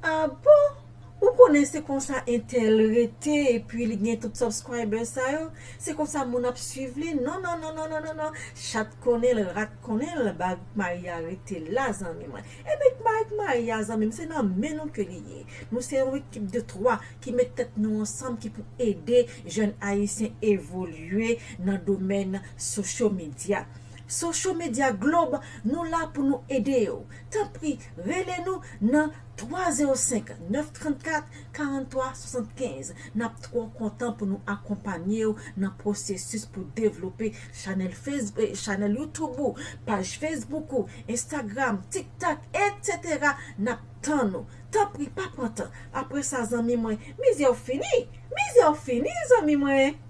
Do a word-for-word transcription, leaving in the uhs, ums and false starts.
Ah bon? Ou konnen se konsa entèl rete epi li gen tout subscriber sa yo? Se konsa moun ap swiv li? Non, non, non, non, non, non, non. Chat konnen l, rat konnen l, Barik Maria rete la, zanmi mwen. Ebyen, Barik Maria, zanmi m, se nan men nou ke li ye. Nou se yon ekip de twa ki met tèt nou ansanm, ki pou ede jèn ayisyen evolye nan domèn social media. Social Media Globe, nou la pou nou ede yo. Tanpri, rele nou nan twa zewo senk, nèf trannkat, karannntwa swasannkenz. N ap twò kontan pou nou akonpanye w nan pwosesis pou devlope chanèl Facebook, eh, chanèl YouTube ou, paj Facebook ou, Instagram, TikTok, etsetera. N ap tann ou. Tanpri, pa pran tan. Apre sa, zanmi mwen, mizè w fini. Mizè w fini, zanmi mwen.